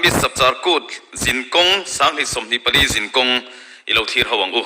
Miss Chapchar Kut zinkawng 2024 zinkawng i lo thlir ho ang u.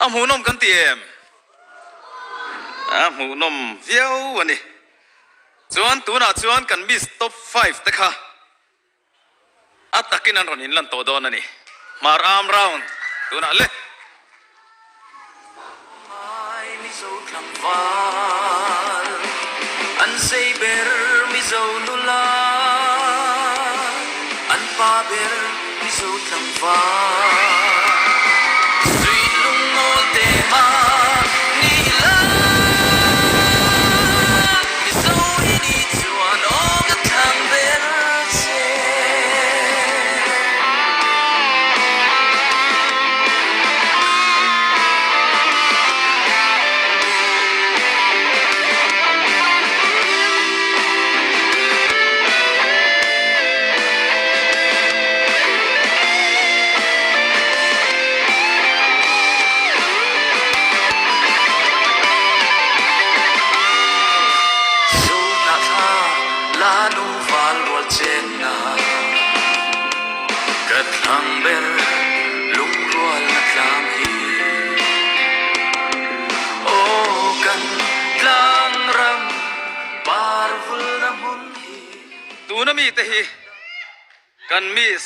A hmuhnawm kan ti em? A hmuhnawm viau a ni. Chuan tunah chuan kan Miss Top Five te kha a takin an rawn inlan tawh dawn a ni. Hmar Arm Round tunah le. Ngai Mizo tlangval an sei ber Mizo nula an pa ber Mizo tlangval Sui lungngawl te mah ni ila Mizo i ni chuan aw ka thlang ber che. Zunah thla la nu val rual chenna Ka thlang ber lungrual na tlang hi Aw kan tlang ram par vulna hmun hi. Tuna mite hi kan Miss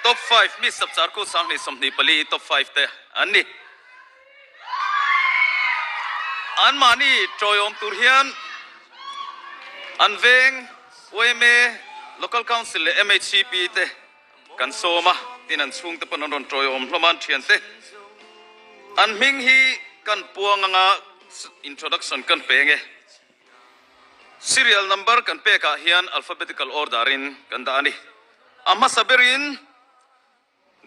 Top Five Miss Sapchar Kut 2024 Top Five te an ni. Anmahni tawiawm tur hian an veng yma, Local Council leh MHCP te kan sawm a, tin an chhungte pawn an rawn tawiawm hlawm a, an thiante an hming hi kan puang anga introduction kan pe nge. Serial number kan pekah hian alphabetical order in kan dah a ni. A hmasa berin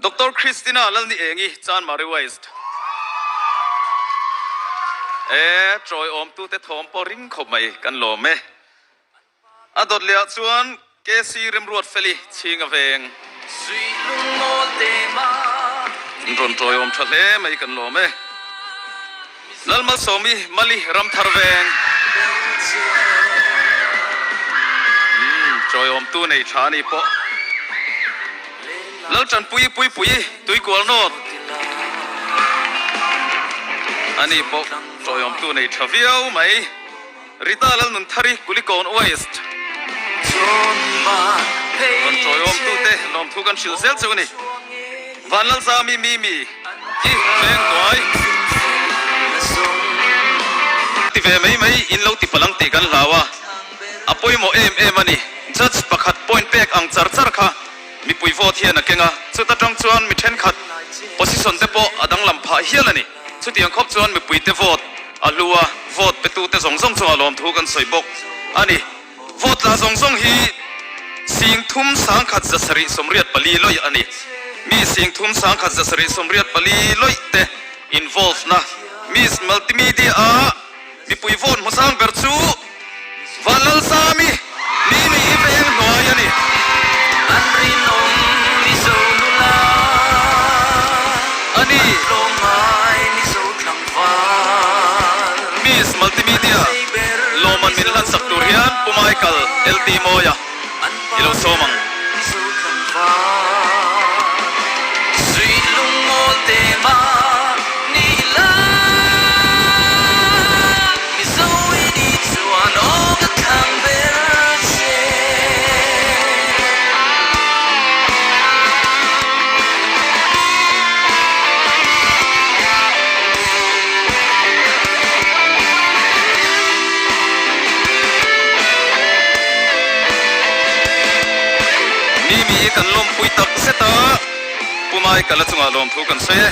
Doctor Christina Lalniengi, Chanmari West. E, tawiawmtute thawm pawh ring khawp mai kan lawm e. A dawt leh ah chuan KC Remruatfeli chhing a veng. An rawn tawiawm tha hle mai kan lawm e. Lalmalsawmi Mali Ramthar veng. Umm tawiawmtu nei tha a ni pawh. Laltanpui Puipui Tuikual North a ni pawh tawiawmtu nei tha viau mai. Rita Lalnunthari Kulikawn West rawn tawiawmtute lawmthu kan hrilh zel chu a ni. Vanlalzami Mimi i veng hnuai ti ve mai mai in lo ti palang tih kan hlau a, a pawimawh em em a ni. Judge pakhat point pek ang char char kha mipui vote hian a keng a, chuta tang chuan mi thenkhat position te pawh a danglam phah hial a ni. Chutiang khawp chuan mipuite vote a hlu a, vote petute zawng zawng chungah lawmthu kan sawi bawk a ni. Vote tla zawng zawng hi 3174 lawih a ni. Mi 3174 lawih te involve na Miss Multimedia a mipui vote hmusang ber chu Vanlalsami Mimi i veng hnuai a ni. An rinawm Mizo nula A ni. An tlawmngai Mizo tlangval Miss Multimedia An zei ber lawmman min Mizo hlan sak tur nula hian Pu Michael LT Mawia An pa i lo sawm ber ang. Mizo tlangval Zui lungawl te mah ni ila Mizo i ni chuan aw ka thlang ber che. Mimi i kan lawmpui tak zet a, Pu Michael-a chungah lawmthu kan sawi e.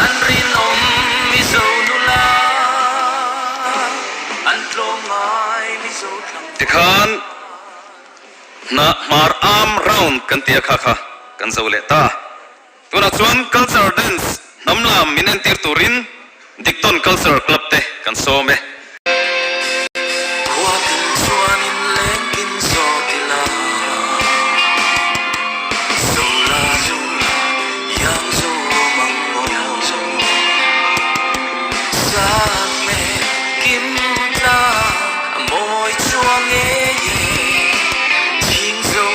An rinawm Mizo nula, an tlawmngai Mizo tlangval. Tikhan hna hmar arm round kan ti a kha kha kan zo leh ta. Tunah chuan culture dance. Hnam lam min entir turin Diktawn Cultural Club te kan sawm e. Khua tin chuanin leng kin zawt ila, Zo la zo la, iang zo mang aw. Zak me kim tla a mawi chuang e ye, Chhing zo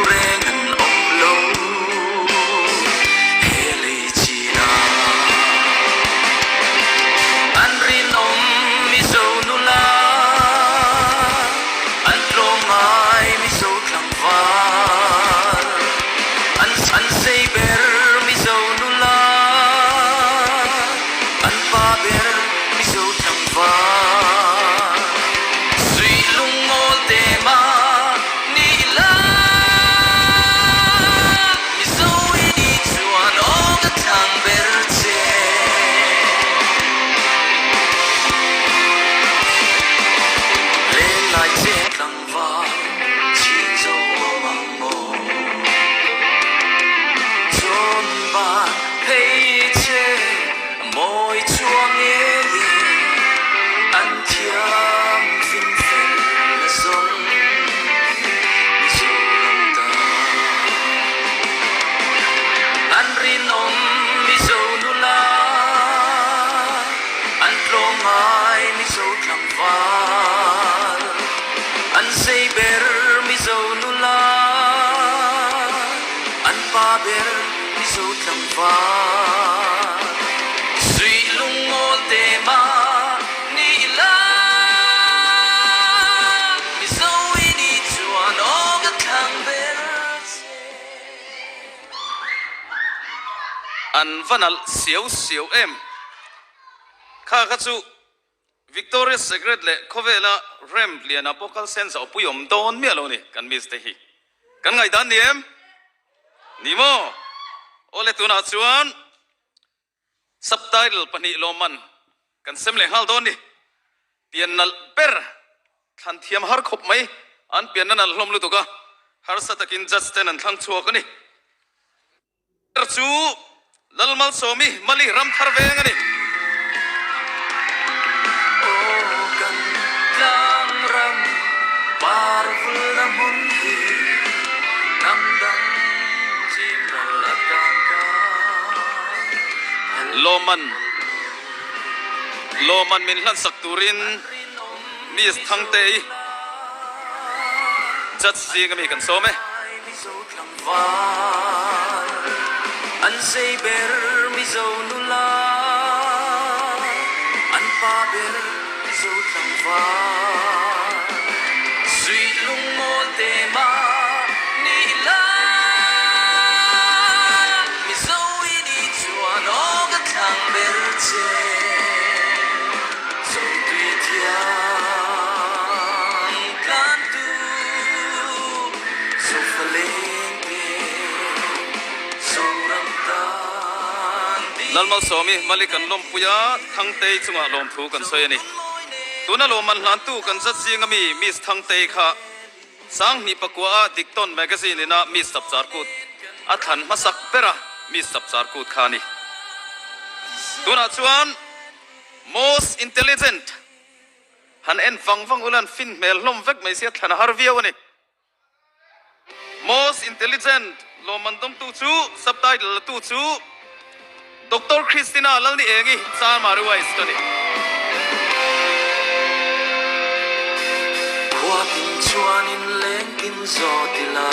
reng an awm lo he lei chin ah. An rinawm Mizo nula, an tlawm ngai Mizo tlangval. An an sei ber Mizo nula, an pa ber Mizo tlangval. Suih lungawl te mah ni ila, Mizo i nih chuan aw ka thlang ber che. Lenlai che tlangval chhing zo awm ang maw? Chawn ban phei che mawi chuang e ye, an thiam fin fel na zawng Mizoram ta. An rinawm Mizo nula, an tlawm ngai Mizo tlangval, an sei ber Mizo nula, an pa ber Mizo tlangval. Suih lungawl te mah ni ila, Mizo i nih chuan aw ka thlang ber che. An va nalh siau siau em. Kha kha chu Victoria's Secret leh khawvela ramp liana pawh kal sen zauh pui awm dawn miah lo ni kan miss te hi. Kan ngaihdan ni em? Ni maw? Awle tunah chuan Subtitle pahnih lawmman kan sem leh nghal dawn ni. Pian nalh ber thlan thiam har khawp mai, an pianna nalh hlawm lutuk a, harsa takin judge ten an thlang chhuak a ni. Ber chu Lalmalsawmi Mali Ramthar veng a ni. Aw kan tlang ram par vulna hmun hi hnam dang chim ral atan ka phal Lawman Lawman min hlansak turin Miss Thangtei Judge zing ami kan sawm e. Val an sei ber Mizo nula, an pa ber Mizo tlangval. Suih lungmawl te mah ni ila, Mizo i nih chuan aw ka thlang ber che. Zotui thiang tlantu. Lalmalsawmi Mali kan lawmpui a, Thangtei chungah lawmthu kan sawi a ni. Tuna lawmman hlantu kan zat zing ami Miss Thangtei kha Sanghnih pakua a Diktawn Magazine ina Miss Chapchar Kut a thlan hmasak bera Miss Chapchar Kut kha a ni. Tunah chuan Most Intelligent Han en vang vang ula an fin hmel hlawm vek mai sia thlan a har viau a ni. Most Intelligent lawmman dawmtu chu subtitle la tu chu Doctor Christina Lalni Engi Chanmari Wise ka ni. Khua tin chuanin leng kin zawt ila,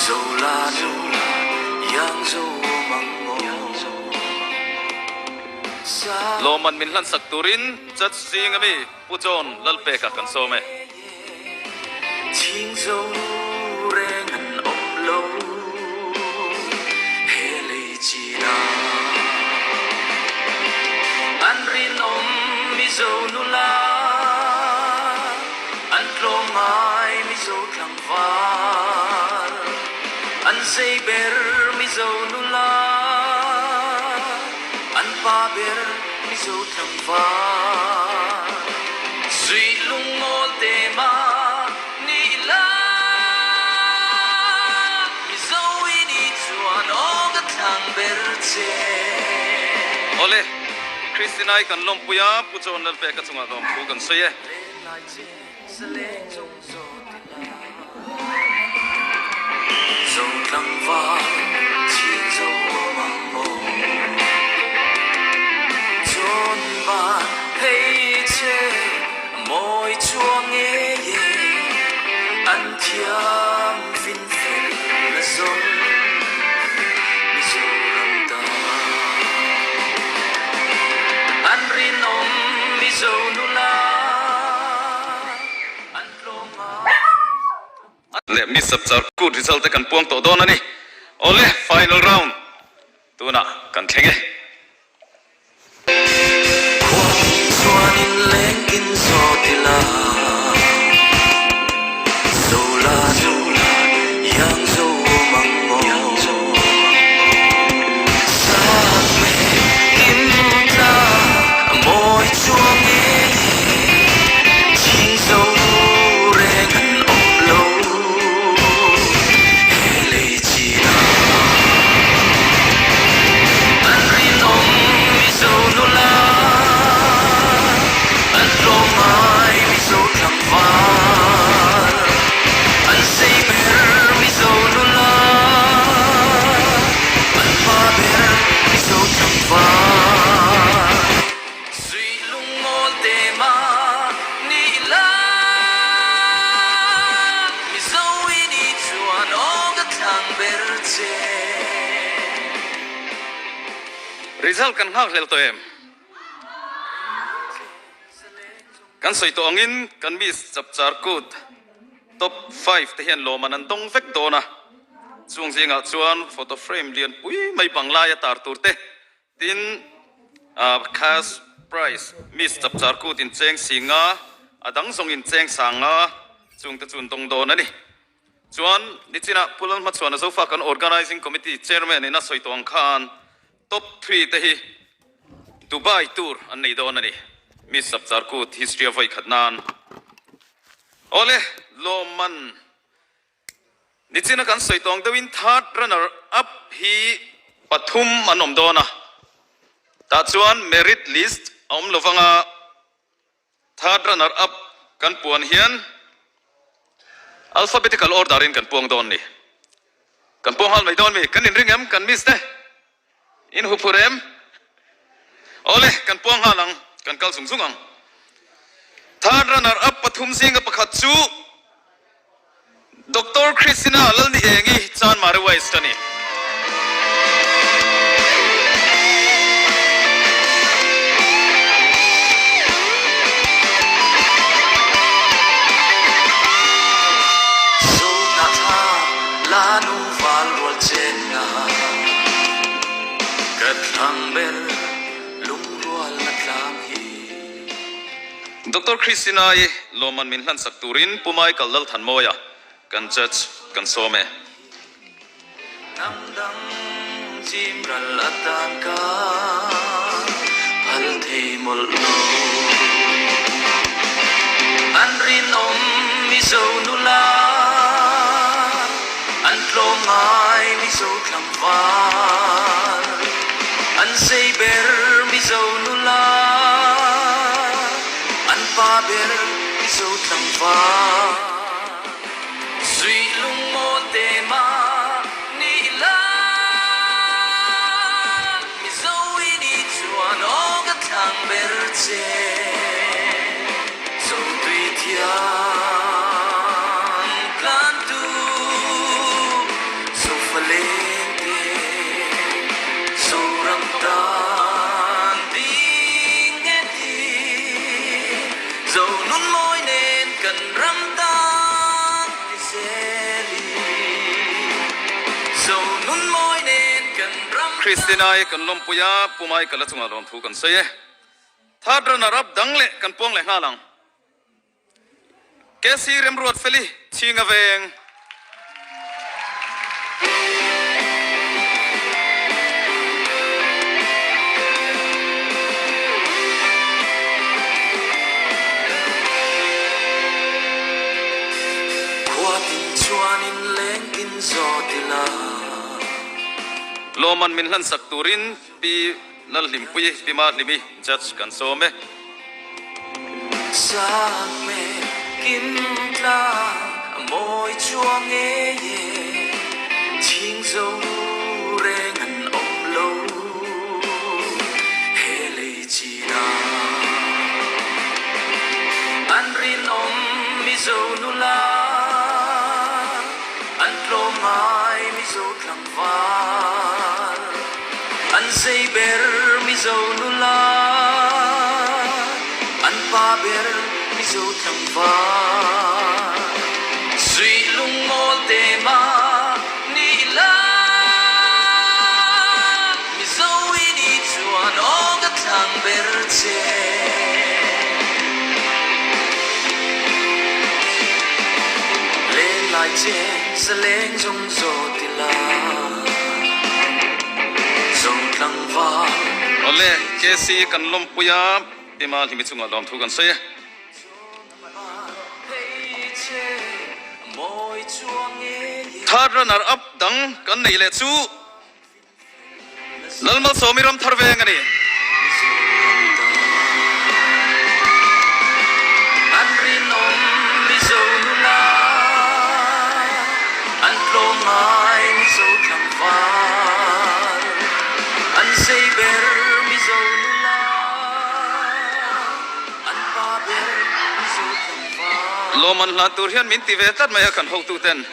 zo la zo la, iang zo mang aw. Lawmman min hlansak turin Judge zing ami Pu John Lalpeka kan sawm e. Chhing zo reng an awm lo he lei chin ah. An rinawm Mizo nula, an tlawm ngai Mizo tlangval, an zei ber Mizo nula. An pa ber Mizo tlangval Suih lungawl te mah ni ila Mizo i nih chuan aw ka thlang. che. Awle, Christina-i kan lawmpui a, Pu John Lalpeka chungah lawmthu kan sawi e. Lenglai che zaleng zawng zawt ila. Zo tlangval chhin zo awm ang maw. John van phei che mawi chuang ngei e. An thiam fin fel na zawng Mizoram tan. An rinawm Mizo nula an tlawm ngai. Leh Miss Chapchar Kut result te kan puang tawh dawn a ni. Awle, final round tunah kan thleng e. Khuatin chuanin lengkin zawt ila, Zola nu iang zo awm ang maw? Sakme kim tla a mawi chuang ngei e, Chhing zo reng an awm lo he lei chinah. An rinawm Mizo nula, an tlawm ngai Mizo tlangval, an sei ber Mizo nula, an pa ber Mizo tlangval. Zui lungmawl te mah ni ila, Mizo i nih chuan aw ka thlang ber che. Result kan nghak hlel tawh em? Kan sawi tawh angin kan Miss Chapchar Kut Top five te hian lawmman an dawng vek dawn a, chung zingah chuan photo frame lianpui mai banglai a tar tur te Tin, cash prize Miss Chapchar Kut in cheng si nga, a dang zawng in cheng sang nga, chung te chu an dawng dawn a ni. Chuan, nichinah Pu Lalhmachhuana Zofa kan Organising Committee Chairman in a sawi tawh ang khan Top three te hi Dubai tour an nei dawn a ni. Miss Chapchar Kut history a vawi khat nan. Awle, lawmman Nichina kan sawi tawng deuhin third runner up hi pathum an awm dawn a, tah chuan merit list a awm lovang a, third runner up kan puan hian alphabetical order in kan puang dawn ni. Kan puang nghal mai dawn mi? Kan inring em? Kan miss te? In huphur em? Awle, kan puang nghal ang, kan kal zung zung ang. Third runner up pathum zinga pakhat chu Doctor Christina Lalniengi Chanmari West a ni. Zohna thlak la nu val rual chen na ka thlang ber lungrual na tlang hi. Doctor Christina-i lawmman min hlansak turin Pu Michael Lalthanmawia kan judge kan sawm e. Hnam dang chim ral atan ka phal thei mawlh lo. An rinawm Mizo nula, an tlawm ngai Mizo tlangval, an sei ber Mizo nula, an pa ber Mizo tlangval. Zui lungmawl te mah ni ila, Mizo i nih chuan aw ka thlang ber che. Zotui thiang tlan tu Zofa leng te, Zoram tan ding nghet hi, Zonun mawi nen kan ram tan ti zel i, Zonun mawi nen kan ram tan. Christina-i kan lawmpui a, Pu Michael-a chungah lawmthu kan sawi e. Third runner up dang leh kan puang leh nghal ang. KC Remruat Feli Chhinga Veng. Khua tin chuanin lengkin zawt ila. Lawman min hlansak turin Pi Lalhlimpuii, Pi Mahlimi, Judge kan sawm e. Sangme kim tlang a mawi chuang e ye, chhing zo reng an awm lo he lei chin ah. An rinawm Mizo nula, an tlawm ngai Mizo tlangval. An zei ber Mizo nula, an pa ber Mizo tlangval. Zui lungmawl te mah ni ila, Mizo i nih chuan aw ka thlang ber che. Len lai che zaleng zawng zaw ti la, Zo tlangval. Awle, KC kan lawmpui a, Pima Hlimi chungah lawmthu kan sawi e. Third runner up dang kan neih leh chu Lalmalsawmi Ramthar veng a ni. An rinawm Mizo nula, an tlawm ngai Mizo tlangval, an zei ber Mizo nula. Lawmman hlan tur hian min ti ve tlat mai a kan hotu ten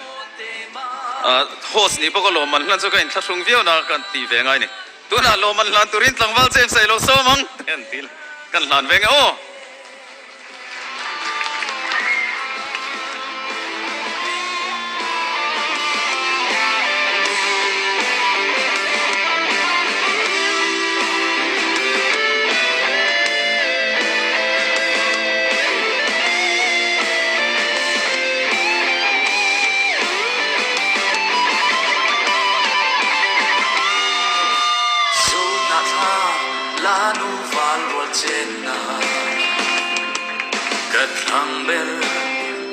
host nih bawk a lawmman hlan chu ka inthlahrung viau na kan ti ve ngai ni. Tunah lawmman hlan turin tlangval James a i lo sawm ang te an ti kan hlan ve nge aw. Zohnahthlak la nu val rual chenna ka thlang ber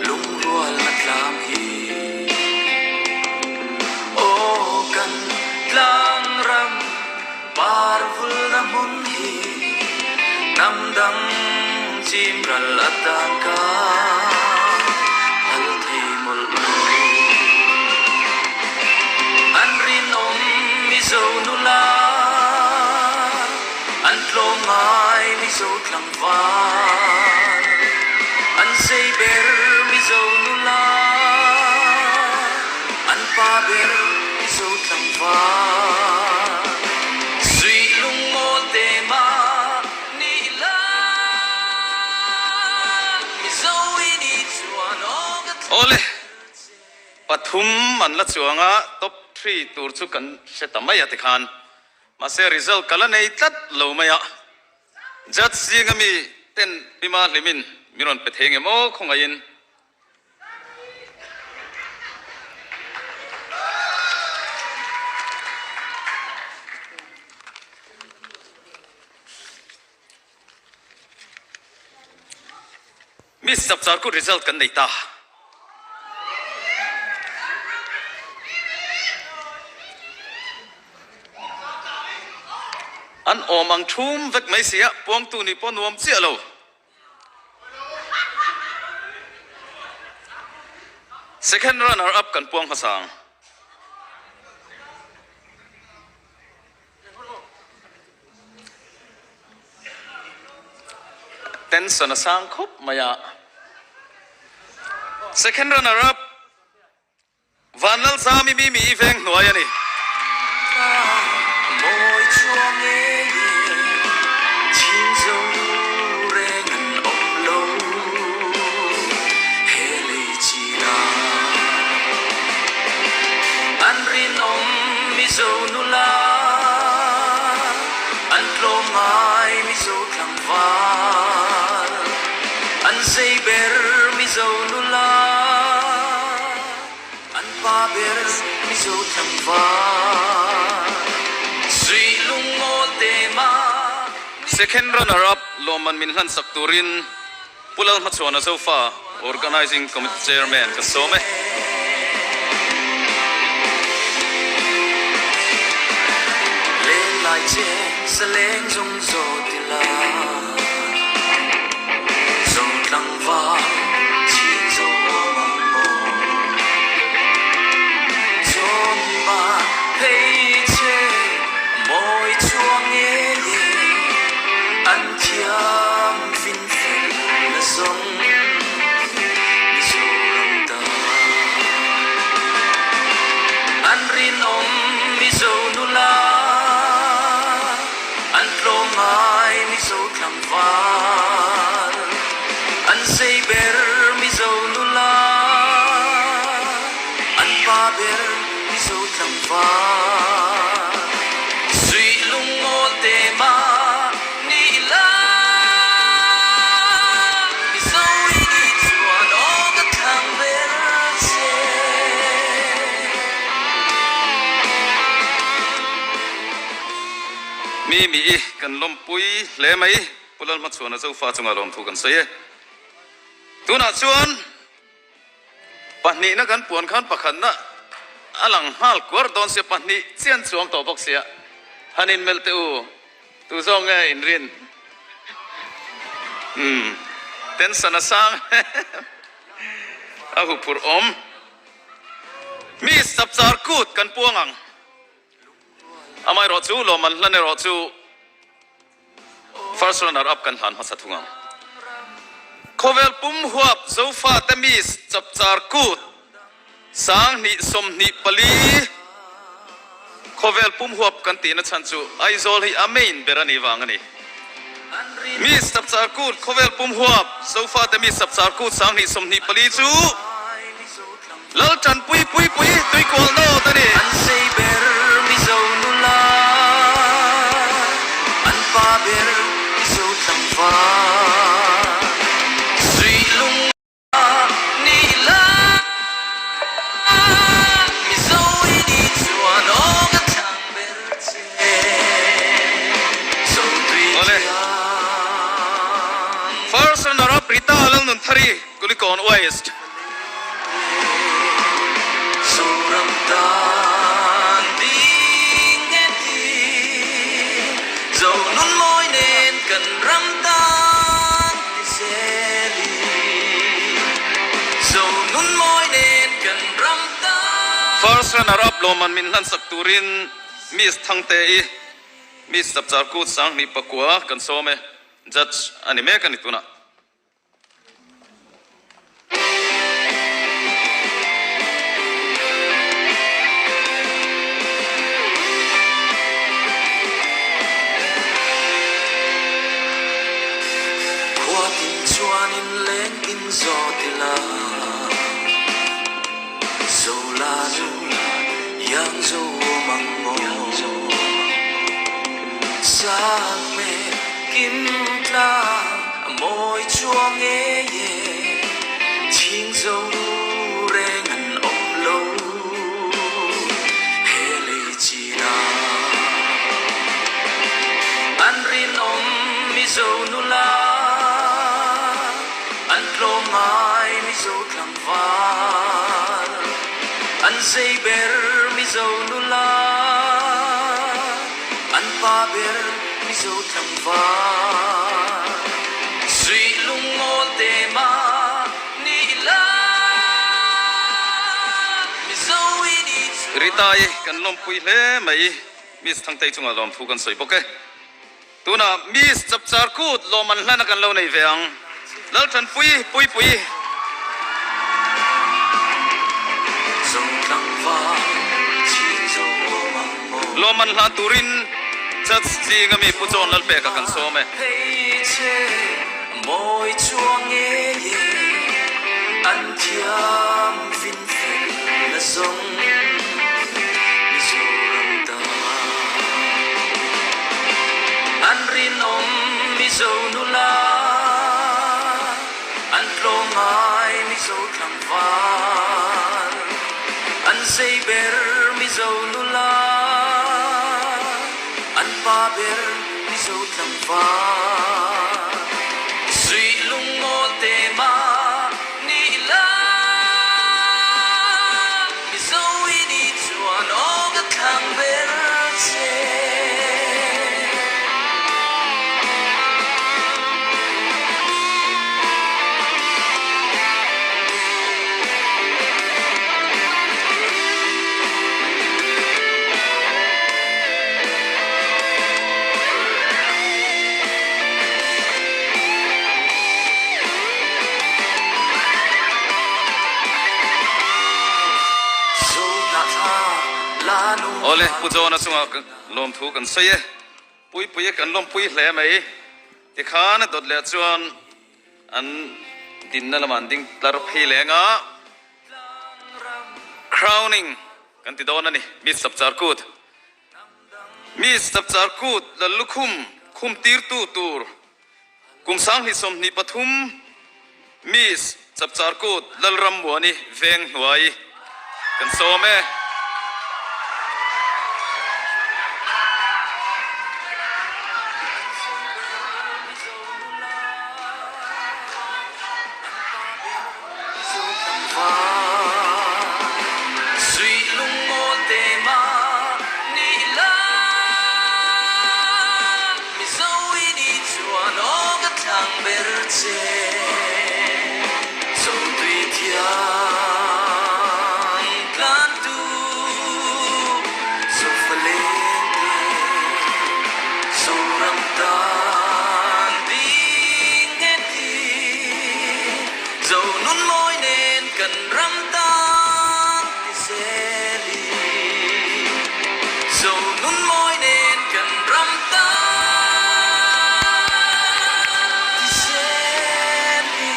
lungrual na tlang hi. Aw kan tlang ram par vulna hmun hi hnam dang chim ral atan ka phal thei mawlh lo. An rinawm Mizo nula, an tlawm ngai Mizo tlangval, an zei ber Mizo nula, an pa ber Mizo tlangval. Zui lungmawl te mah ni ila, Mizo i nih chuan aw ka thlir Awle, che. Pathum an la chuang a, top three tur chu kan hre ta mai a tikhan. Mahse result ka la nei tlat lo mai a, judge zinga mi ten Pima Hlimin min rawn pe thei nge maw khawngaihin. Miss Chapchar kut result kan nei ta. An awm ang thum vek mai sia, puangtu nih pawh nuam chiah lo. Second runner up kan puang hmasa ang. Tension a sang khawp mai a. Second runner up Vanlalzami Mimi i veng hnuai a ni. An rinawm Mizo nula, an tlawm ngai Mizo tlangval, an zei ber Mizo nula, an pa ber Mizo tlangval, zui lungawl te mah ni. Second runner up lawmman min hlansak turin Pu Lalhmachhuana Zofa, Organising Committee Chairman ka sawm e. che zaleng zawng zaw ti la Zo tlangval chhing zo awm ang maw Chawn ban phei che mawi chuang e ye An thiam fin fel na zawng Mizoram ta An rinawm Mizo nula An tlawm ngai Mizo tlangval An sei ber Mizo nula An pa ber Mizo tlangval Suih lungawl te mah ni ila Mizo i nih chuan aw ka thlang ber che. Mi mi i kan lawmpui hle mai Pu Lalhmachhuana Zofa chunga lawmthu kan sawi e. Tunah chuan Pahnihna kan puan khan pakhatna a lang nghal kuar dawn sia, pahnih chian chuang tawh bawk sia. Han inmelh teh u, tu zawk nge inrin? Umm, tension a sang a huphurh awm. Mi chapchar kut kan puang ang. Amaherawhchu lawmman hlan erawh chu First runner up kan hlan hmasa thung ang. Khawvel pum huap Zofate Miss Chapchar Kut 2024 Khawvel pum huap kan tihna chhan chu Aizawl hi a main ber a nih vang a ni. Miss Chapchar Kut Khawvel pum huap Zofate Miss Chapchar Kut 2024 chu Lal Tanpui Pui Pui Tuikual Nawt a ni. An sei ber Mizo nula, an pa ber Mizo tlangval. Suih lung a ni la, Mizo i nih chuan aw ka thlang ber che. Zo tui Awle. thiam. First runner up Rita Lalnunthari, Kulikawn West. Zoram tan ding e ti, Zo nun mawi nen kan ram tan ti zel i. Zo nun mawi nen kan ram tan. First runner up lawmman min hlansak turin Miss Thangte-i, Miss Chapchar Kut 2009 kan sawm e, Judge a ni mek a ni tunah. Khua tin chuanin leng in zawt ila, Zo la nu iang zo awm ang maw? Sang me kim tlang a mawi chuang e ye, Chhing zo nu reng an awm lo he lei chin ah. An rinawm Mizo nula, an tlawm ngai Mizo tlangval, an zei ber Mizo nula, an pa ber Mizo tlangval. Suih lungawl te mah ni ila, Mizo i nih chuan. Ritai kan lawmpui hle mai, Miss Thangtei chungah lawmthu kan sawi bawk e. Tunah Miss Chapchar Kut lawmman hlana kan lo nei ve ang. Lalthanpui Puipui. Lawmman hlan turin Judge zinga mi Pu John Lalpeka kan sawm e. An rinawm Mizo nula, an tlawm ngai Mizo tlangval, an zei ber Mizo nula, an pa ber Mizo tlangval. Suih lungawl te mah ni ila, Mizo i nih chuan aw ka thlang ber che. Awle, Pu John-a chungah lawmthu kan sawi e. Puipuia kan lawmpui hle mai. Tikhan a dawt leh chuan an dinna lamah an ding tlar phei leng a. Crowning kan ti dawn a ni, Miss Chapchar Kut. Miss Chapchar Kut Lallukhum khum tirtu tur kum 2023 Miss Chapchar Kut Lalrammuani veng hnuai kan sawm e. Zo nun mawi nen kan ram tan ti zel i Zo nun mawi nen kan ram tan ti zel i.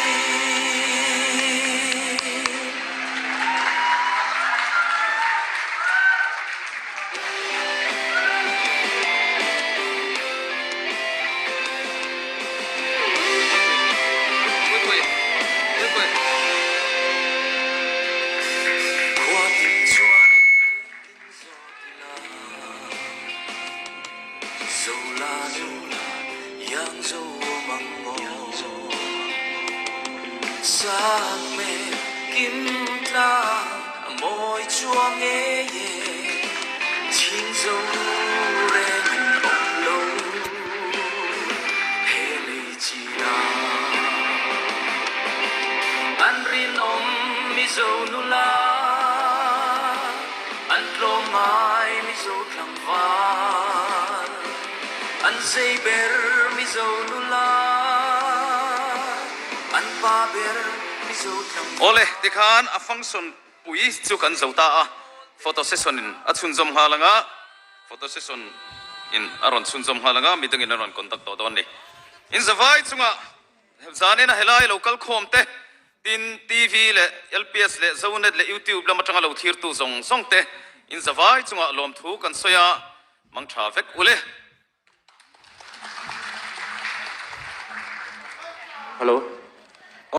An rinawm Mizo nula, an tlawmngai Mizo tlangval, an zei ber Mizo nula, an pa ber Mizo tlangval. Awle, tikhan a function pui chu kan zo ta a, photo session in a chhunzawm nghal ang a. Photo session in a rawn chhunzawm nghal ang a, midangin an rawn contact tawh dawn a ni. In zavai chungah zanin a helai lo kal khawm te, tin TV leh LPS leh Zonet leh YouTube lam atanga lo thirtu zawng zawng te in zavai chungah lawmthu kan sawi a, mang tha vek ule. Hello.